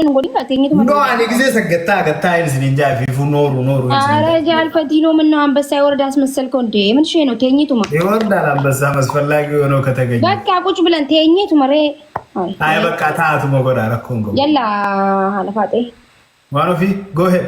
Nu godhin kaa teenyetuma. No ani gisee saggattaa gattaa isiniin jaa fi nooru nooru አረ isiniin ጃል ፈቲኖ ምነው አንበሳ የወረደ አስመሰልከው እንዴ? ምን ሽ ነው? ቴኝቱማ ይወርዳል አንበሳ አስፈላጊ ሆኖ ከተገኘ በቃ ቁጭ ብለን ቴኝቱማ ሬ አይ በቃ ታአቱ መጎዳ ረኮን ጎ የላ ሀለፋጤ ዋን ኦፊ ጎ ሄድ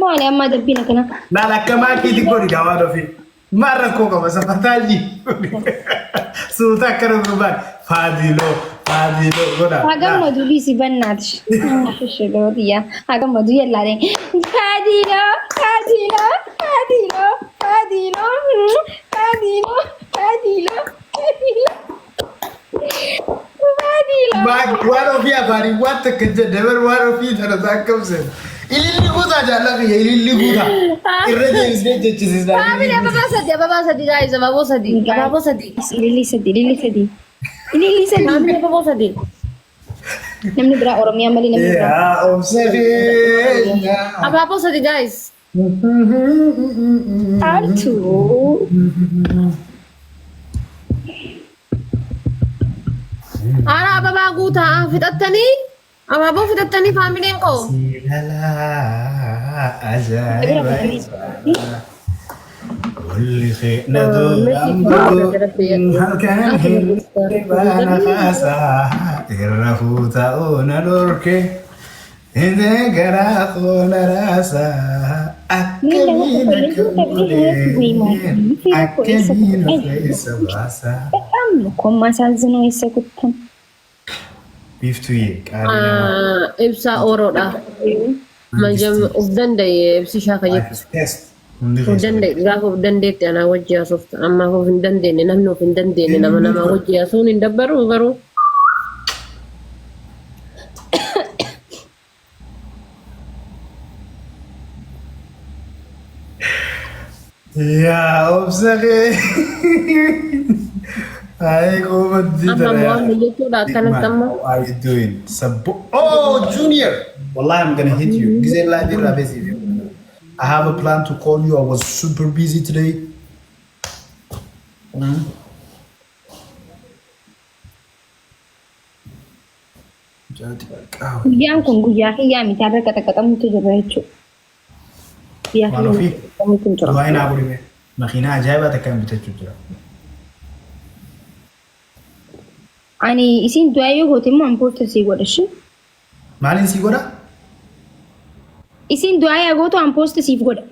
ማሊ አማ ደቢነ ከና laal akka maakiiti godhi gaa waan ofii maal rakkoo qaba safataaji suuta akkana gurbaan faadiloo faadiloo godha ሀገመዱ ቢሲ በእናትሽ ሽሎትያ ሀገመዱ የላ ፋዲሎ ፋዲሎ ፋዲሎ ፋዲሎ ፋዲሎ ፋዲሎ ፋዲሎ ፋዲሎ waan ofii afaanii waan takka hin jedhe bar waan ofii tana saakkamse ililli guutaa jaalladhu ililli guutaa irra deebisnee jechisiisnaa Family ababaa sadi ababaa sadi guys abaaboo sadi abaaboo sadi. Ililli sadi ililli sadi ililli sadi Family abaaboo sadi. Namni biraa Oromiyaa malee namni biraa yaa obsa keenya Abaaboo sadi guys. Caaltu Ara ababaa guutaa fixattanii abaaboo fixattanii faamiliin koo. Siilalaa ajaa'iba Walli keenya duraan halkan hirribaana kaasaa irra fuuta'uu na dhorke inni garaa koo na raasaa akkamiin akka godhee akkamiin of keessa baasaa. በጣም ነው እኮ የማሳዝነው የሰኩትን Biiftuyyee qaalii namaa. Ibsaa Oroodha. Majam of danda'e ibsishaa ka jettu. Test. Hundi Of keessa. danda'e gaafa of dandeetti anaa wajji haasofta. Ammaaf of hin dandeenye namni of hin dandeenye nama namaa wajji haasuun hin dabbaru garuu. Yaa obsa kee. Ay, qoomatti Amma waan jechuudha akkanatti amma. How are you doing? Sabbo. Oh, Junior. Wallahi, I'm gonna hit you. Gisee live irraa busy. I have a plan to call you. I was super busy today. Guyyaan kun guyyaa kiyyaa miti har'a qaxaqaxamutu jira jechuudha. Guyyaa Waan ofii. kiyyaa qaxaqaxamutu jira. Du'aa naa godhime. Makiinaa ajaa'ibaa takkaan bitachuu jira. Ani isin du'aa yoo goote immoo an poosta sii godha shi. Maaliin sii godha? Isin du'aa yaa gootu an poosta siif godha.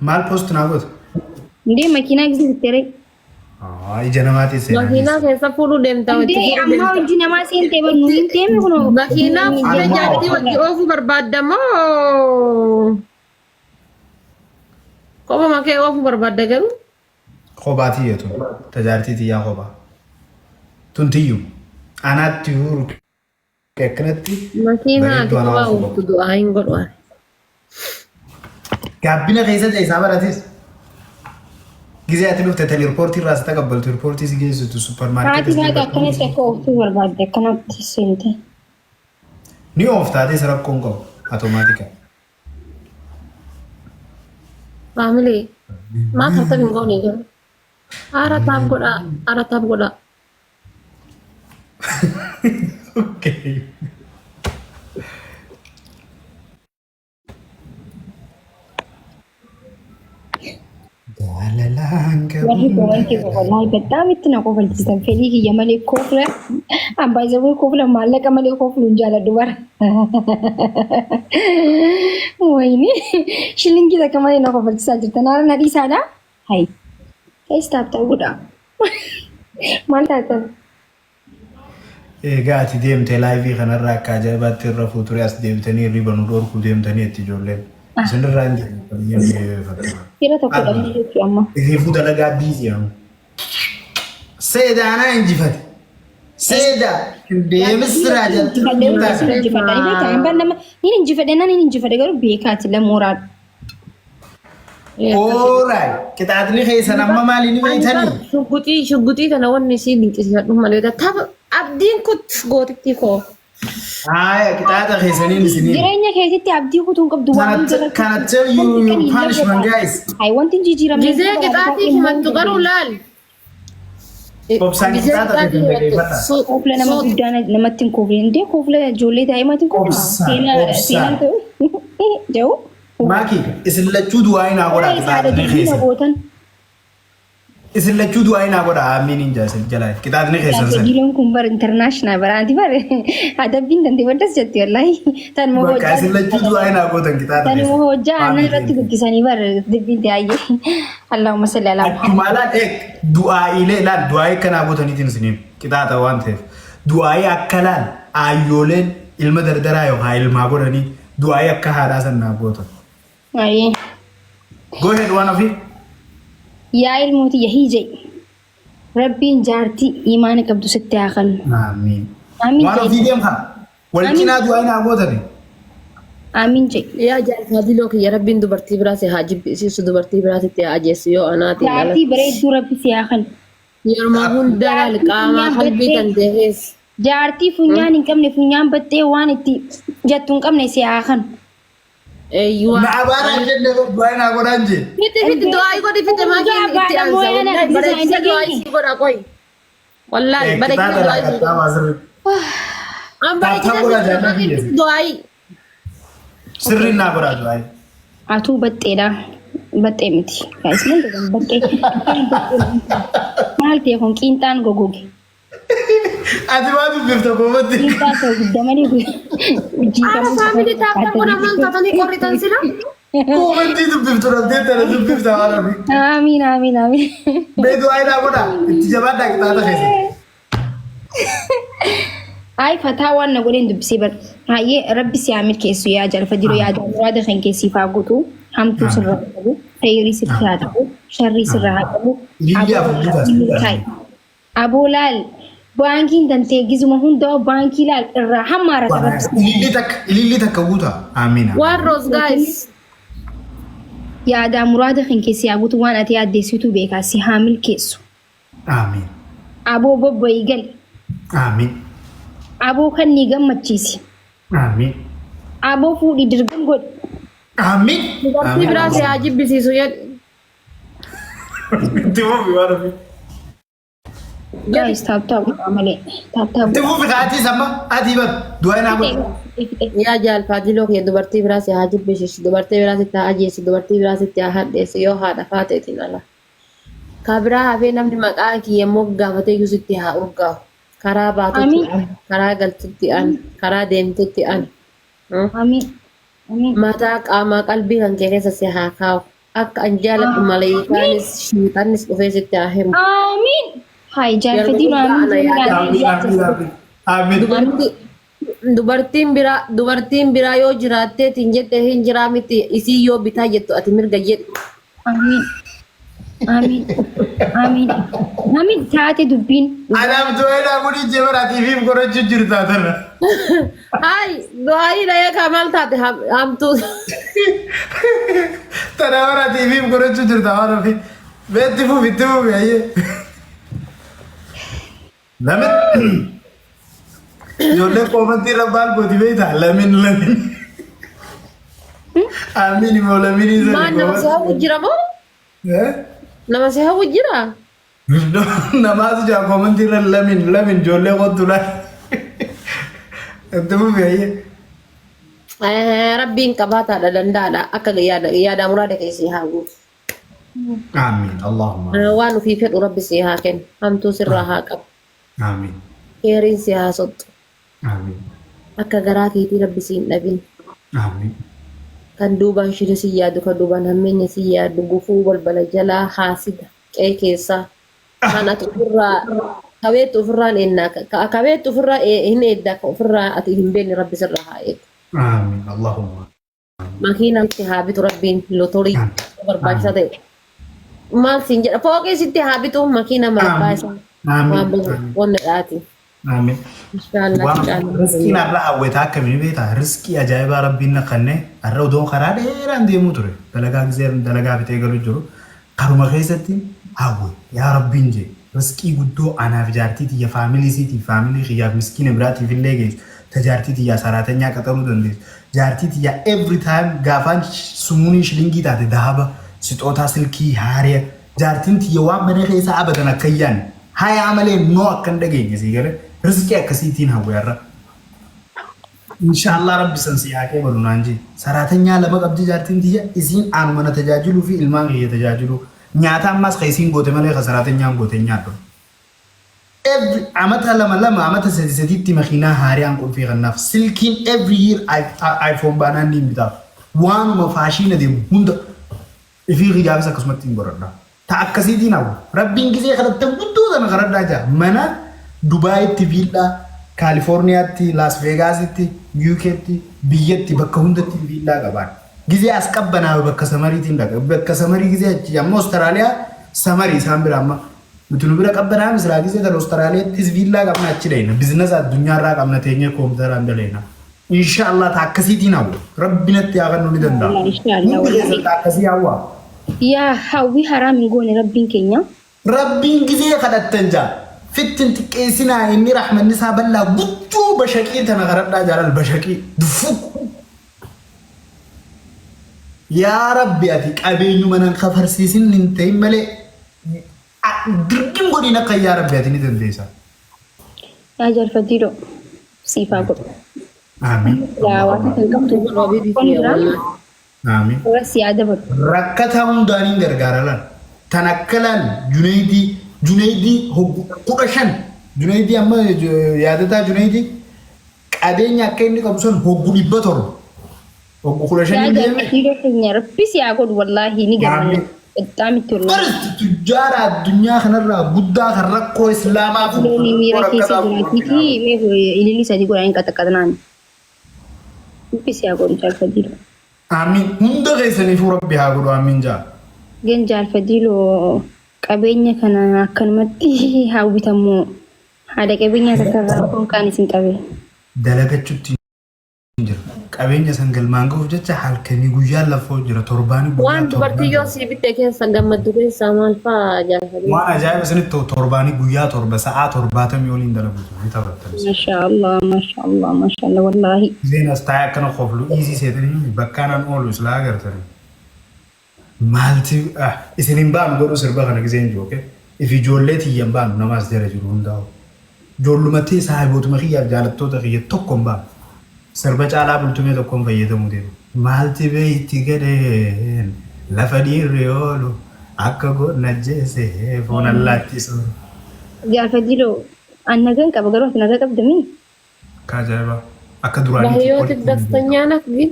Maal poost naa goota? Indee makiinaa gisee bittere. Ija namaatiin seenaa. Makiinaa keessa fuudhuu deemta wajji Indee fuudhuu amma deemta. hojii namaa seentee bar nu hin teeme kunoo. Makiinaa fuudhee Amma- jaartii wajji oofuu barbaadda moo kophuma makee oofuu barbaadda garuu? Kophaa tiyya tun. Tajaajiltii tiyyaa kophaa. Tun tiyyu. Anaatti huuru akkanatti Makiinaa ati bareedduu anaa kophaa oofuu ooftu qabu. du'aa hin godhu ani. Gaabbina keessa isaa barates. Gisee ati dhufte tan irpoortii irraa si taqabbaltu irpoortii si geessitu Haati supparmaarkeetii si baate akkanatti akka ooftuu barbaadde akkanatti seente. Ni ooftaates rakkoon qabu automaatika. Family maal tap hin goone garuu? Haara tap godhaa haara tap godhaa. Okay. Jaalalaan Warri qabu. koomantii wallahi በጣም itti na kofalchiisan fedhii kiyya malee kofla ambaasawwan kofla maallaqa malee koflu hin jaaladhu bara. Wayini shilingii takka malee na kofalchiisaa jirtan haala na dhiisaadha. Hayi eestaaf ta'uu godha. Maal taatan? Egaa ati deemtee live kanarraa akka ajaa'ibaatti irra fuuturee as deebitanii hirriba nu dhorkuu deemtanii itti ijoolleen. Isinirraa hin jiru. Fira tokko dhabne jechuudha amma. Ifiifuu dalagaa busy yaa. Seedaanaa injifate. Seedaa deemisiraa jalatti. Injifadhee injifadhee beekaa hambaan nama ni injifadhee nan injifadhe garuu beekaati lamooraan. Ooraay qixaaxni keessan amma maali ni beektanii? Shugguxii shugguxii kana wanni isii dinqisiifadhu malee tapha abdiin kut gootittii koo. Haaya qixaaxa keessaniin isiniin. Jireenya keessatti abdii kutuu hin qabdu waan hunda Can I tell you your punishment, guys? Hayi wanti hin jijjiiramne. Gizee qixaatii himattu garuu laal. Obsaan qixaaxa ta'e dhaggeeffata. Koofla nama guddaa namatti hin koofle. Indee koofla ijoollee daa'imaatiin koofla. Obsaan, Seenaa obsaan. seenaan ta'u. Jedhu. Maaki, isin lachuu du'aa naa godhaa Isaadha qixaaxni dubbii na keessan. gootan. Isin lachuu du'aa naa godhaa, amiin hin jaa isin jalaa. Qixaaxni keessan sani. Diiloon kun bar international baraanti bar adabbiin dandee baddas jetti wallaahi. Tanuma Bakka hojjaa isin lachuu du'aa naa gootan qixaaxa tanuma keessan. hojjaa aannan irratti guddisanii bar dubbiin ta'ayyee. Allahumma salli ala Muhammad. Akkuma laal eeg du'aa'iilee laal du'aa'ii akkanaa gootaniitiin isiniif qixaaxa waan ta'eef du'aa'ii akka laal aayyooleen ilma dardaraa yookaan ilmaa godhanii du'aa'ii akka haadhaa san naa gootan. Ayyee. Go ahead, waan ofii. Yaa ilmooti yahii jedhi. Rabbiin jaartii imaana qabdu sitti haa kennu. Amiin. Amiin Waan jedhi. ofii deemkaa. Wal Amiin. cinaa du'aa'ii naa gootani. Amiin jedhi. Yaa jaalfaadiloo kiyya, Rabbiin dubartii biraas haa jibbisiisu, dubartii biraatitti haa ajeessu yoo anaatiin ala. Jaartii bareedduu Rabbi si haa kennu. Yeroo hunda laal qaamaa qalbii kan ta'es. Jaartii funyaan hin qabne, funyaan baxxee waan itti jettu hin qabne si haa kennu. Eeyyuwaa. Na abaaraa jenne du'aa'ii naa godhaan jee. Fite fite, du'aa godhi, fite maatiin itti aansa. Wallahi bareechisa du'aa isii godha qoy. Wallahi bareechisa Qixaaxa du'aa isii godha. qaxxaamaa sirrii. An bareechisa Taaptaa godhaa fite jaalladhi. maatiin du'aa. Sirriin naa godhaa du'aa'ii. Atuu baxxeedha. Baxxee miti. Guys, maal jedhamu baxxee? Maal ta'e kun qiinxaan gogoge? Ati maa dubbifta koomatti? Qiinxaan ta'u guddaa malee Ara family tap tap godha, maal taatanii qorritan sila? Koomantii dubbiftu dhabdee tana dubbifta waan ofii. Amiin, amiin, amiin. Mee du'aa'ii naa godhaa. Itti jabaadhaa qixaaxa keessatti. Ay, fataa waan na godheen dubbisee bar. Hayyee, Rabbi si haa milkeessu yaa jalfa jiru, yaa muraada kan keessiif haa guutu. Hamtuu sirra haa qabu. Khayrii sitti haa ta'u. Sharrii sirra haa qabu. Ilillee afur guutaas. Milkaa'e. Aboo laal, baankiin tantee gizuma hundaa baankii laal irraa hammaarata Rabbi. Ilillee takka, ilillee takka guutaa. Amiin. Waan rose guys. Yaadaa muraada kan keessi haa guutu, waan ati yaaddeessitu beekaa si haa milkeessu. Amiin. Aboo bobbo'ii gali. Amiin. Aboo kan ni gammachiisi. Amiin. Aboo fuudhii dirgam godhi. Amiin. Dubartii biraas haa jibbisiisu jedhu. Itti fufi waan ofii. Guys, tap tap godhaa malee. Tap tap Itti fufi kaatii samma atii bar du'aa naa godhi. godhaa. Yaa jaalfaadiloo kiyya, dubartii biraas haa jibbisiisu, dubartii biraas itti haa ajeessu, dubartii biraas itti haa hadheessu yoo haadha faateetiin ala. Ka biraa hafee namni maqaa kiyya immoo gaafatee iyyuu sitti haa urgaa'u. Karaa baatutti Amiin. an, karaa galtutti an, karaa deemtutti an. Amiin. Amiin. Mataa qaamaa qalbii kan kee keessa si haa kaa'u. Akka an jaaladhu maleeykaanis shiixannis dhufee sitti haa himu. Amiin. Hai jaalfadiloo, amiin. Amiin, amiin, amiin. Amiin. Dubartiin biraa yoo jiraatteetiin jette hin jiraa miti, isii yoo bitaa jettu ati mirga jedhu. Amiin. Amiin. Amiin. Amiin taate dubbiin. Anaaf du'aa naa godhi jee bara ati ifiif godhachuu jirta tana. Hai du'aayii dhayee kaa maal taate hamtuu. Tana bara ati ifiif godhachuu jirta waan ofii. Mee itti fufi, itti fufi, ayyee. Lamin. Ijoollee koomantii irra maal gooti beektaa? Lamin lamin. Amiin immoo laminii sana. Maal, nama si hawwu jira moo? Eh? Nama si hawwu jira? Namaatu jaa koomantii irra lamin lamin ijoollee kottu laal. Itti fufi, ayyee. Rabbiin qabaataadha, danda'aadha, akka yaada yaada muraada keessi haa guutu. Amiin. Allahumma. Waan ofii fedhu Rabbi si haa kennu. Hamtuu sirraa haa qabu. Amiin. Heeriin si haa soxxu. Amiin. Akka garaa keetii Rabbi si hin dhabin. Amiin. Kan duubaan shira si yaadu, kan duubaan hammeenya si yaadu, gufuu balbala jalaa, haasida qe'ee keessaa. Kan ati ofirraa kabeettu ofirraan eennaa, kabeettu ofirraa hin eeddaa, ka ofirraa ati hin beekne Rabbi sirraa haa eegu. Amiin. Allahumma. Makiina itti haa bitu Rabbiin, lotorii barbaachisaa ta'e. Maal siin jedha, fooqii sitti haa bitu, makiina barbaachisaa. Amiin. Waan wanna dhaati. Amiin. Inshaallah. Waan Inshaallah. riskiin har'a hawwataa akkamii beektaa? Riskii ajaa'ibaa Rabbiin na kenne. Har'a odoo karaa dheeraan deemuu ture. Dalagaa gisee dalagaa fixee galu jiru. Karuma keessatti hawwe, yaa Rabbiin jee, riskii guddoo anaaf jaartii tiyya, family isiitiif, family kiyyaaf, miskiina biraatiif illee geessu. Ta jaartii tiyyaa saraatanyaa qaxaruu dandeessu. Jaartii tiyyaa every time gaafaan sumuunii shilingii taate dahaba sixootaa silkii haariya. Jaartiin tiyya waan mana keessaa abadan akka hin yaanne. Hayaa malee noo akka hin dhageenye sii galee rizqii akkasiitiin hawwe har'a. Inshaallah Rabbi san si haa qeebalu naan jee. Saraatanyaa lama qabdi jaartiin tiyya, isiin anuma na tajaajiluu fi ilmaan kiyya tajaajiluu. Nyaata ammaas ka isiin goote malee ka saraatanyaan goote hin nyaadhu. Every amata lama lama, amata sadi sadiitti makiinaa haariyaan qulfii kannaaf. Silkiin every year iPhone baanaan niin bitaaf. Waanuma faashiina deemu hunda ifii kiyyaafis akkasumatti hin godhadha. Ta akkasiitiin hawwa. Rabbiin gizee kadhattan guddoo tana kadhadhaa jaa. Mana Dubaayitti viillaa, Kaalifoorniyaatti, Laas Veegaasitti, UKtti, biyyatti bakka hundatti viillaa qabaan. Gizee as qabbanaawe bakka samariitiin dhaqa. Bakka samarii gizee achi amma Awustiraaliyaa samarii isaan bira amma. Nuti nu bira qabbanaa misilaa gizee tan Awustiraaliyaattis viillaa qabna achi dhayna. Bizinasa addunyaarraa qabna teenyee koompiteraan dalayna. Inshaallah ta akkasiitiin hawwa. Rabbi natti haa kennu ni danda'a. Inshaallah Hundi keessan wallahi. ta akkasii hawwaa. Yaa hawwi haraam hin goone Rabbiin keenya. Rabbiin gizee kadhattan jaa fitti hin xiqqeessinaa, inni rahmanni isaa bal'aa guddoo bashaqii tana kadhadhaa jaalal bashaqii duffuu. Yaa Rabbi, ati qabeenyuma nan kafarsiisin hin ta'in malee dirqim godhiin akka yaa Rabbi ati ni dandeessa. Yaa Jaalfadiidho, siif haa godhu. Amiin. Yaa waan kan qabdu kun jira. Amiin. Warra si haa dabalu. Rakkataa hundaaniin gargaara laal. Tan akka laal Juneydii 15, Juneydii amma yaadataa, Juneydii qabeenya akka inni qabu san hoggu 700 hoggu kudha Yaa shanii deeme. Jaalfadiidho keenya, Rabbi si haa godhu, wallaahi ni gammanna. Amiin. Bexaam itti wallaahi. First tujjaara addunyaa kanarraa guddaa kan rakkoo islaamaa furu, Looni rakkoo miira keessa rakkataa furu. jiraatiiti mee ililii sadii godhan hin qaxaqaxnaan. Rabbi si haa godhu, Jaalfadiidho. Amiin. Hunda keessaniifuu Rabbi haa godhu, amiin jaa. Gan Jaalfadiiloo, qabeenya kana akkanumatti hawwitamoo haadha qabeenyaa takka irraa rakkoon kaan isin qabe? Dalagachutti jira. Qabeenya san galmaan gahuuf jecha halkanii guyyaan laffoo jira. Torbaanii guyyaa Waan dubartii yoo sii bitte keessa gammaddu keessaa maal fa'aa, Jaalfadii? Waan ajaa'iba isinitti ta'u, torbaanii guyyaa 7 sa'aa 70 oliin dalagu jiru. Ni taphattan. Masha Allah, masha Allah, masha Allah, wallaahi. Isheen as taa'ee akkana koflu dhiisii seetanii bakkaanaan oolu islaa agartanii. Maalti isin hin baanu godhuu sirba kana giseen jiru, okay? If ijoollee tiyya hin baanu, namaas jala jiru hundaa'u. Ijoollumattee saahibootuma kiyyaaf jaalattoota kiyya tokko hin baanu. Sirba Caalaa Bultumee tokkoon fayyadamuu deema. Maalti beeyti gadheen lafa dhiirri oolu akka goon ajjeese foon allaattii sooru. Jaalfadiiloo, an nagaan qaba, garuu ati nagaa qabdamii? Akka ajaa'ibaa. Akka duraaniitii በህይወት olitti hin ደስተኛ beekamu. ነህ ግን?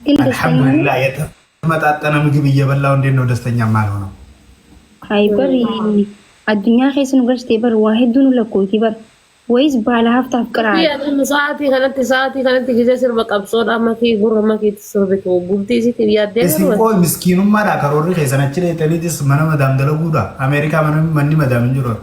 ግን ደስተኛ ነህ? አልሐምዱሊላህ፣ የተመጣጠነ ምግብ እየበላሁ እንዴት ነው ደስተኛ የማልሆነው? Hay bari addunyaa keessa nu galchitee bar, waa hedduu nu lakkooti bar. Wayis baala haftaaf qiraadha. Biyya sa'aatii kanatti gisee sirba qabsoodha makii gurra makiitti sirbitu bultii isiitiif yaaddee Isin garuu. qooy miskiinummaadha karoorri keessan achi dheetaniitis mana madaam dalaguudha. Ameerikaa mana manni madaam hin jiru.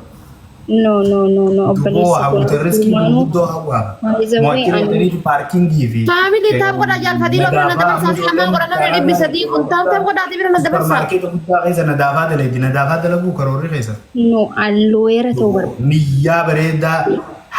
No, no, no, no, Duboo obboleessa koo. hawwite riskii Durmaanuu gurguddoo hawwaama. By the way, Mo'achi dheetaniiti parkingii fi Family tap godhaa, Jaalfadii bira na dabarsaa, si lamaan godha, namni 300 kun tap tap godhaati bira na dabarsaa. Supermarkeeta guddaa keessa nadaafaa dalagdi, nadaafaa dalaguu karoorri keessan. No, allooyera ta'uu barbaada. Niyyaa bareedaa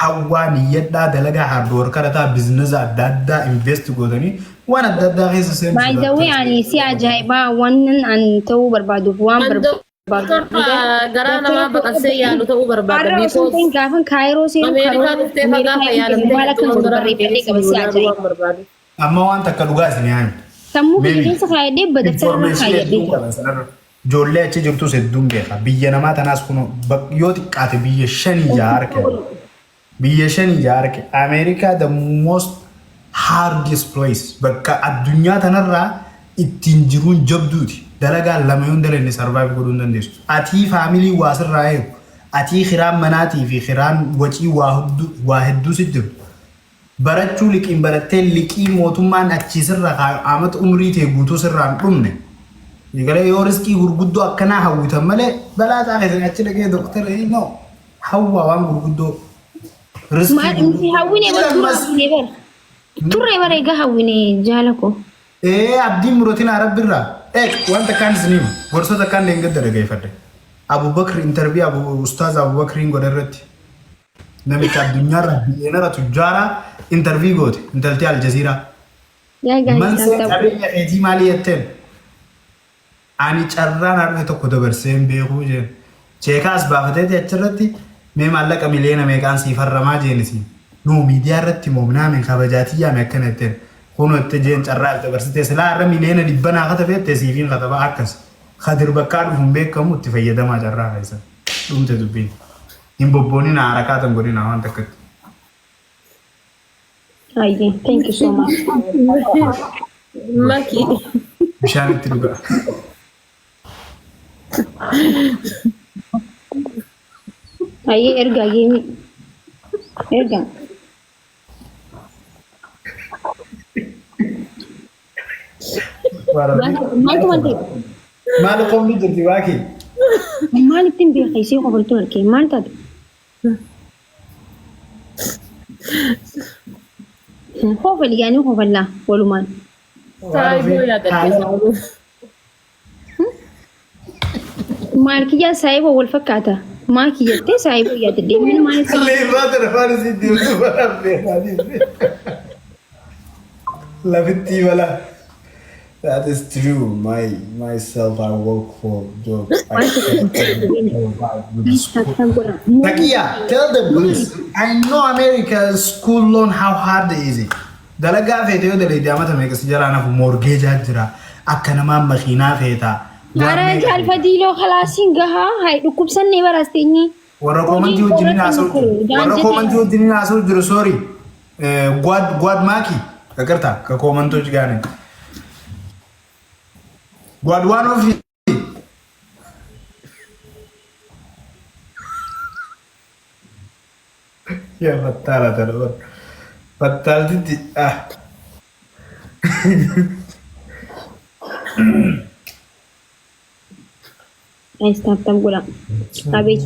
hawwaa, niyyadhaa dalagaa, hard worker ta'a, biizinasa adda addaa invest gootanii waan adda addaa keessa seenuu. By the way, ani si ajaa'ibaa wannan an ta'uu barbaaduuf waan Kan barbaadu. doktora garaa namaa baqassee yaalu ta'uu barbaada. Har'a osoo hin ta'in gaafan Kaayiroo seenu Ameerikaa karoora dhuftee fagaafa Ameerikaa yaalamtee maal akka godhu garaa barreeffadhee qaba, si ajaa'iba. waan barbaadu. Amma waan takka dhugaa isin haa himu. Sammuu kiyya Maybe. keessa kaayadhee daftara irra Information kaayadhee hedduun jira. qaba sanarra. Ijoollee achi jirtus hedduun beeka. Biyya namaa tanaas kun yoo xiqqaate biyya shanii jaha arge. Biyya shanii jaha arge. Ameerikaa the most hardest place, bakka addunyaa tanarraa ittiin jiruun jabduuti. Dalagaa lama yoon dalagne survive godhuu hin dandeessu. Atii family waa sirraa eegu. Atii kiraan manaatii fi kiraan wacii waa hedduu si jiru. Barachuu liqiin barattee liqii mootummaan achii sirra kaayu amata umrii ta'e guutuu sirraan dhumne. Egalee yoo riskii gurguddoo akkanaa hawwitan malee balaa isaa keessan achi dhaqee doktara no hawwaa waan gurguddoo. Riskii Maal nuti hawwine bar, dura hawwine bar. Turre bar, egaa hawwine, jaala koo. Ee, abdiin muratinaa rabbirraa. Ee, wanta akkaan isin himu gorsa akkaan leengadda dhaggeeffadhe. Abubakr interview Abu Ustaaz Abubakriin godhe irratti namicha addunyaarra billionaire tujjaaraa interview goote intalti Aljaziiraa. Yaa gaarii. Mansee qabeenya keetii maali jetteen? Ani carraan haa dhufe tokko dabarsee hin beekuu jeen. Cheekaa as baafateeti achirratti mee maallaqa miliyoona meeqaan sii farramaa jeenisi. Nuu miidiyaa irratti moomnaamin kabajaatii yaame akkana jetteen. Kunoo itti jeen carraa dabarsitee silaa har'a miliyoona 100 naa katabeette siifiin kataba akkas. Kadir bakkaa dhufu hin beekamu, itti fayyadamaa carraa keessa. Dhumte dubbiin. Hin bobboonin, harakaa tan godhina waan takkatti. Hayyee, thank you so much. Maki. Bishaan itti dhugaa. Hayyee, ergaa geemi. Ergaa. Maaltu maal ta'e? Maal qofni jirti baakii? Maal ittiin beekee ishee qofaltuun argee maal taate? Koofali yaanii koofallaa walumaan. Saayiboo yaadadhe saayiboo. Maal kiyyaa saayiboo wal fakkaata. Maa kiyyattee saayiboo yaadadhe. Inni maal Leebaa telefaan isii deemtu balaa beekaanii. Lafittii balaa. That is true. My myself, I work for job. I can't provide with the school. Takia, tell them please. I know America school loan, how hard is it? Dalagaa feete yoo dalagde amata meeqa si jalaa nafu, mortgage jira. Akka namaa makiinaa feeta. Ara jaalfatiiloo kalaasiin gahaa hay dhukkubsannee baraasteenyi. Warra koomantii wajjin haasa'u jiru. Warra koomantii wajjin haasa'u jiru, sorry. Gwad gwad maaki. Agartaa ka koomantoች ጋር ነኝ። ጓድ ዋን ኦፍ yaa fattaala tana bar. Fattaaltitti ah. Guys, tap tap godha. Abeet.